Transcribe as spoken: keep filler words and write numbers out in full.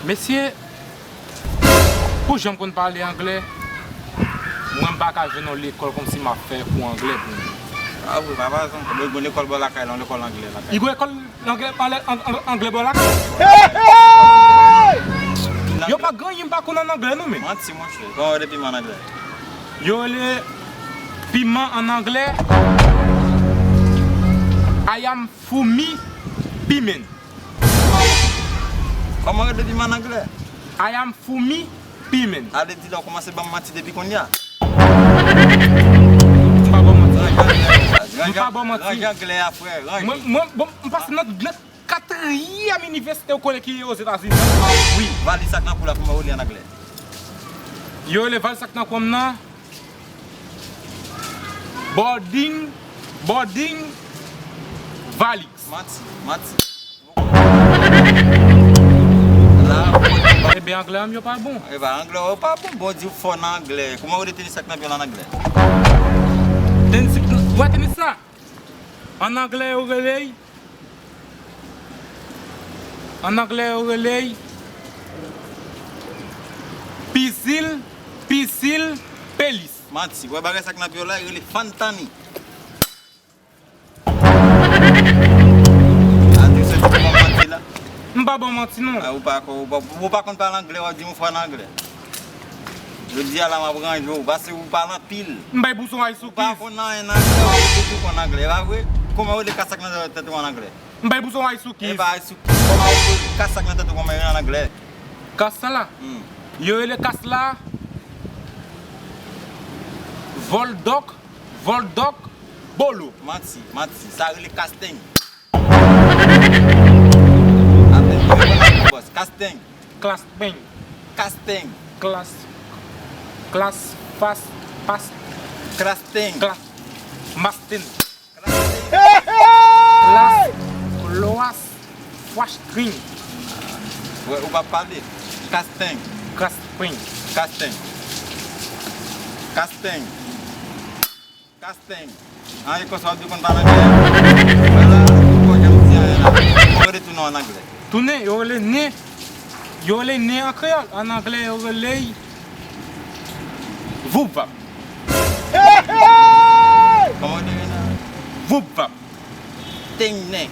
Mesye, pou jan m konn pale anglè, mwen m pa ka jwenn yon lekòl kòmsi m ap fè kou anglè pou mwen. A wi, papa, se yon, gen lekòl bò lakay la, yon lekòl anglè lakay. Li gen lekòl anglè, anglè, ang-, ang-, anglè bò lakay? Yo pa gen anyen m pa konn an anglè non, men. Manti, monchè. Kòman w rele piman an anglè? Yo rele piman an anglè, I am Fumi Pimen. Kòman rele piman an anglè? I am Fumi Pimen. A vle di la w kòmanse ban m manti depi kounye a. M pa ba w manti. M pa ba w manti. Ranje anglè a, frè, ranje. Mwen, mwen, bon, m pase nan, nan katriyèm inivèsite ou konnen ki Ozetazini. Wi. Valiz sa k nan kou la, kòman yo rele an anglè? Yo rele valiz sa k nan kou m nan boarding, boarding valiz. Manti, manti. Ebe, anglè an m yo pa bon. Ebe, anglè ou pa bon, bon, di w fò nan anglè. Kòman yo rele tenis sa k nan pye w la an anglè? Tenis, w wè tenis la? An anglè yo rele l, an anglè yo rele l pisil, pisil, pelis. Manti, w wè bagay sa k nan pye w la, yo rele fantani. A, di w soti pou ban manti la. M pa ban manti non. A, ou pa ko-, ou pa, ou pa konn pale anglè, w ap di yon fwa nan anglè. Jodi a la m ap ranje w, paske ou pale anpil. M bay bouson ice cookies. Ou pa konn anyen nan anglè, w ap di tou konn anglè, e pa vre? Kòman yo rele kas sa k nan tèt ou an anglè? M bay bouson ice cookies. E pa ice cookies. Kòman yo rele kas sa k nan tèt ou kòman yo rele an anglè? Kas sa la? Hmm. Yo rele kas la Voldòk. Voldòk, bolo. Manti, manti. Sa rele kasteng. Apre, bòs, kasteng. Klaspeng. Kasteng. Klas, klas, fas, pas. Krasteng. Klas, masten. Krasteng. Klas, kloas, fwastring. Wè, ou pa pale. Kasteng. Kasteng. Kasteng. Kasteng. Kasteng. An, e konsa w ap di konn pale anglè? Wè la, ou pa janm di anyen la. Ou rele tounen an anglè. Tounen, yo rele nen. Yo rele nen an kreyòl. An anglè, yo rele l voupvap. Kòman w te rele l? Voupvap. Teng nen.